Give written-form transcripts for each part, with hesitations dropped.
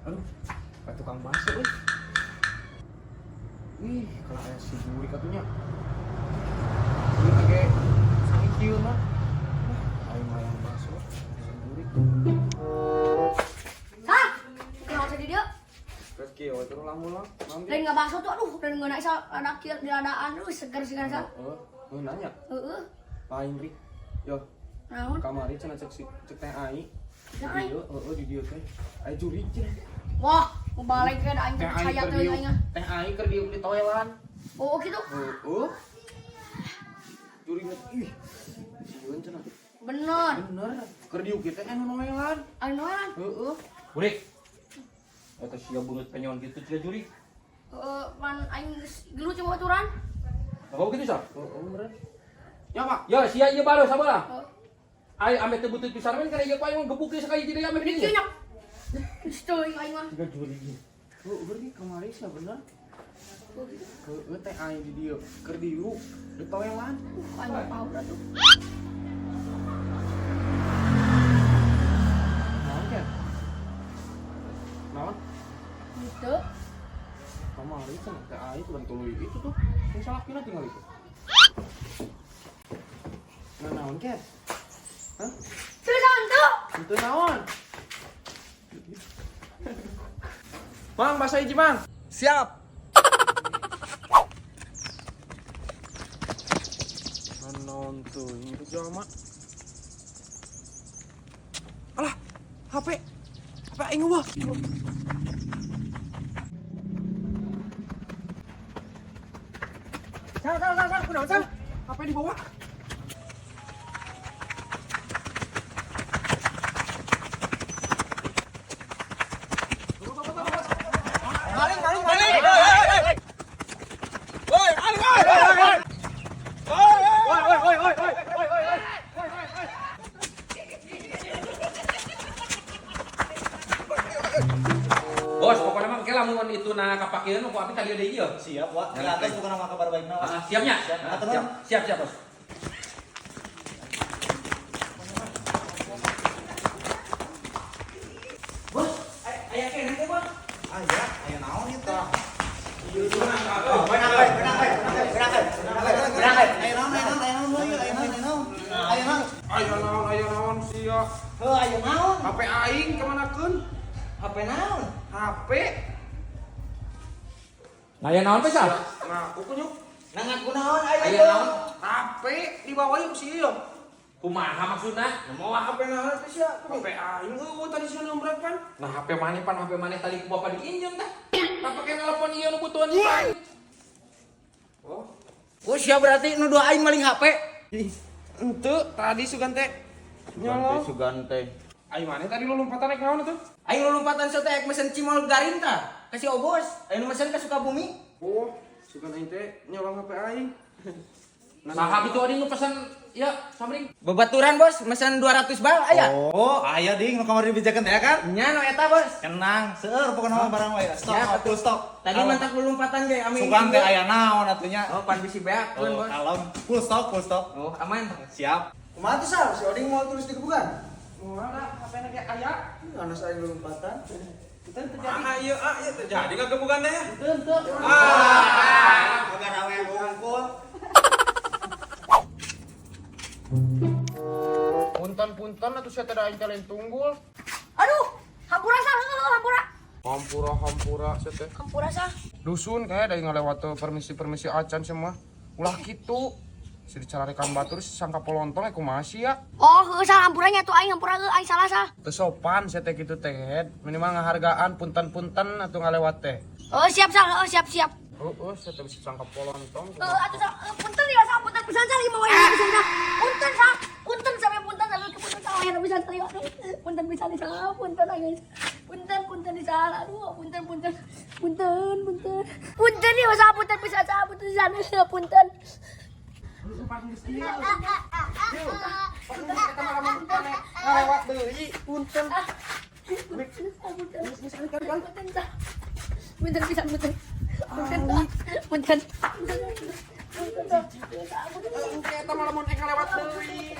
Aduh, kayak tukang bakso euy. Ih, kalau aya si burik atuh nya. Ieu ge sakieu mah. Aing hayang bakso si burik. Sah, kunaon di dieu? Terus kieu we terus ulang-ulang. Naon Lain ngabakso tuh, aduh, lain ngeuna isa lada kieu di ladaan, aduh, seger sih kan. Heeh, oh, nanya. Heeh. Lain ri. Yo, Naon? Kamari cenah cek si cek teh ai. Teh ai? Di dieu, heeh di dieu teh. Aya jurig cenah. Wah, balik ke aing Teh ai percaya keur teh diuk, aing. teh ai keur diuk di toilan. Oh, gitu. Heeh. Jurig ih. Sieun cenah. Bener. Bener, keur diuk teh anu noelan. Aing noelan. Heeh. Burik. Eta sia beungeut penyon gitu cia jurig. Heeh, pan aing geus gelut cuma baturan. Apa gitu sah? Heeh, meureun. Ya, Pak. Ya sia ieu baru sabar. Heeh. Ai ame teu butut pisan men kana ieu ku aing gebuk geus sakali jadi ame Kieu dieu. nya. Geus teuing aing mah. Tiga jurig. Heeh, berarti kamari sia bener. Oh, gitu. Heeh, teh ai di dieu keur diuk di toilan. Aing power atuh. Naon Ken? Naon? Gitu. Kamari cenah teh ai tuh tuluy itu tuh. Sing salakina tinggal itu. Nah, naon Ken? Hah? Teu santu. Itu naon? Mang, bahasa hiji, Mang. Siap. Naon tuh, ini jalma. Alah, HP. HP aing eueuh. Sal, sal, sal, sal, kunaon sal? HP dibawa. Maling, maling, maling. Woi, maling, woi. Woi, woi, woi, woi, woi, woi, woi. Bos, pokoknya mah engke lamun itu na kapakeun ku abi tadi deui ieu. Siap, Wak. Dilantas bukan nama kabar baik Wak. Ah, siapnya? Siap. Ah, Atur, siap, siap, siap, Bos. Bos, aya keneh teh, Bos. Aya, aya naon ieu teh? Benang, benang, benang, benang, benang. Aya naon, aya naon, aya naon, aya naon, aya naon. Aya naon. Aya naon, aya naon sia. Heuh, aya naon? HP aing kemanakeun? HP naon? HP. Nah, aya naon teh, Sal? Ngaku kunyuk. Nah, ngaku naon aya Aya ieu? naon? HP dibawa yuk si ieu. Kumaha maksudna? Mau HP naon teh sia? HP aing eueuh tadi sia nombret pan. Nah, HP maneh pan HP maneh tadi ku bapak diinjem tah. Nah, pake nelpon ieu nu butuhan ieu. Oh, Oh, sia berarti nu dua aing maling HP. ih, ente tadi sugan teh nyolong. Sugan teh. Aing maneh tadi lu lompatan naik naon itu? Aing lompatan teh ek mesen cimol garing tah. Kasih obos. Aing mesen ka Sukabumi. Oh, sugan aing teh nyolong HP aing. Saha kitu adi nu pesan ya samring? Babaturan, Bos, mesen 200 bal aya. Oh, aya ding nu kamari dibejakeun teh kan? Nya nu eta, Bos. Kenang, seueur pokona mah barang wae. Stok, Siap, full stok. Tadi mantap lu lompatan ge ame. Sugan teh aya naon atuh nya? Oh, pan bisi beakeun, Oh, Bos. kalem. Full stok, full stok. Oh, aman. Siap. Kumaha tuh Sal? Si Oding mau terus digebukan? Moal da HP-na ge aya. Anas aing lompatan. Itu terjadi. Ah, iya, ah, iya terjadi ngagebukan teh. Henteu henteu. Ah, boga rawe hungkul. Punten-punten atuh sia teh da aing teh lain tunggul. Aduh, hampura sal, heuh, hampura. Hampura hampura sia teh. Hampura sal. Dusun kayak dari ngalewat tuh permisi-permisi acan semua. Ulah kitu. Si dicararekan batur sangka polontong eh kumaha sih ya? Oh, heuh sal hampura nya tuh aing hampura heuh aing salah sal. Teu sopan sia teh kitu teh head. Minimal ngahargaan punten-punten atuh ngalewat teh. Oh, siap sal, oh, siap siap. Heeh, sia teh bisa sangka polontong. Heuh atuh sal, punten ya sal, punten pisan sal ieu mah wae pisan sal. Punten sal, punten sampe punten sampe punten sal wae pisan sal. Aduh, punten pisan sal, punten aing. Punten punten sal, aduh, punten punten. Punten punten. Punten ya sal, punten pisan sal, punten pisan, punten. Ngalewat deui, punten. Punten punten sal. Punten pisan punten. Punten sal. Punten. Punten sal. Engke eta mah lamun ek ngalewat deui.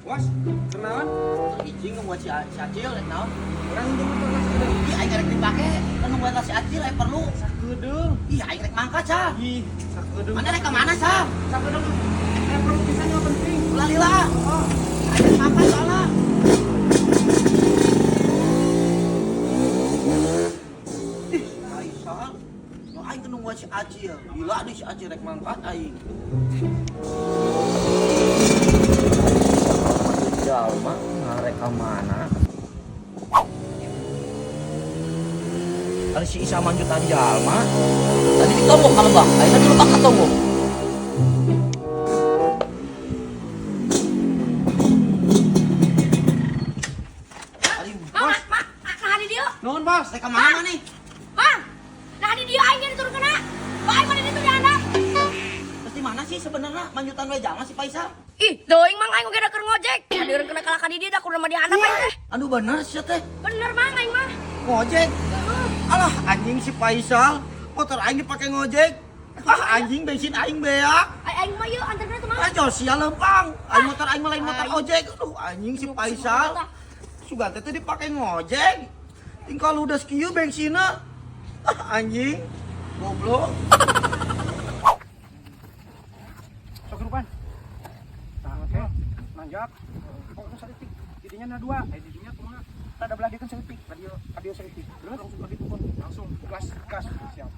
Was, kenalan? Ijing nungguan si Acil rek naon? Urang nunggu motor lah sakedeung. Ih, aing rek dipake, kan nungguan lah si Acil aing perlu. Sakedeung. Ih, aing rek mangkat sah. Ih, sakedeung. Mana rek ka mana sah? Sakedeung. Aing perlu pisan mah penting. Ulah lila. Aing rek mangkat soalna. Ih, Faisal. Yo aing nungguan si Acil. Gila deh si Acil rek mangkat aing. Jalma ngarek ka mana? Ari si Isa manjutan jalma. Tadi ditombok ka lebak, ayeuna di lebak katombok. Ari Mang, bos, mang, nah di dieu. Nuhun, Bos. rek ka mana nih? Mang, nah di dieu aing jadi turun kena. Aing mana ditu dihandap. Terus di mana sih sebenarnya manjutan we jalma si Faisal? Ih, teuing mang aing oge da keur ngojek. Hadirkeun kena kalah ka di dieu da kudu mah dihandap aing teh. Aduh bener sih teh. Bener mang aing mah. Ngojek. Alah anjing si Faisal, motor aing dipake ngojek. Ah anjing bensin aing beak. Aing mah yeuh anterkeun tuh mang. Ah jol sia lempang. Aing motor aing mah lain motor ojek. Aduh anjing si Faisal. Sugan teh dipake ngojek. Tinggal ludes kieu bensinna. Ah anjing. Goblok. Sok hirupan. Tah, oke. Nanjak. Pokoknya saeutik. Didinya na dua, eh didinya kumaha? Rada belah dia kan saeutik, radio radio saeutik. Terus langsung ke ditu langsung gas gas siap.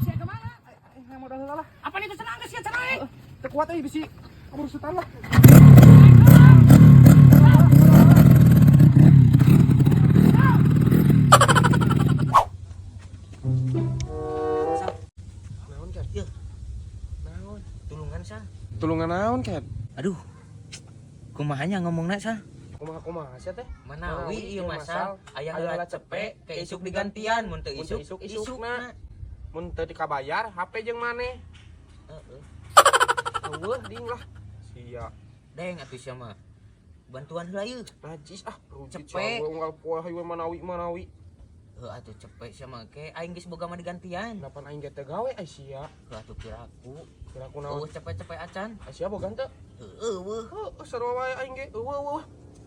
Sia kemana? Eh, modal heula lah. Apa itu cenah geus sia cenah eh? Teu kuat euy bisi kaburusutan lah. Naon, Ket? Yeuh. Naon? Tulungan sah. Tulungan naon, Ket? Aduh. Kumahanya ngomongna sah? Kumaha-kumaha sia teh? Manawi ieu masal aya heula cepe ke isuk digantian mun teu Mun teu isuk isuk, isukna. Mun teu dikabayar HP jeung maneh. Heeh. Eueuh ding lah. Sia. Deng atuh sia mah. Bantuan heula ieu. Najis ah, rujit Cepe. sia unggal poe hayu manawi manawi. Heuh atuh cepe sia mah ke aing geus boga mah digantian. Lapan aing ge teu gawe ai sia. Heuh atuh piraku. Kira ku naon? Eueuh cepe-cepe acan. Ai sia boga henteu? Heueuh eueuh. Heuh, sarua wae aing ge. Eueuh eueuh.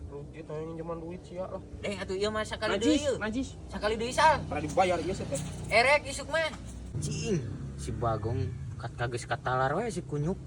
Rujit hayang nginjeman duit sia lah. Deng atuh ieu mah sakali deui ieu. Najis. Sakali deui sal. Pernah dibayar ieu sia teh. Erek isuk mah. Cing, si Bagong kat kageus katalar we si kunyuk.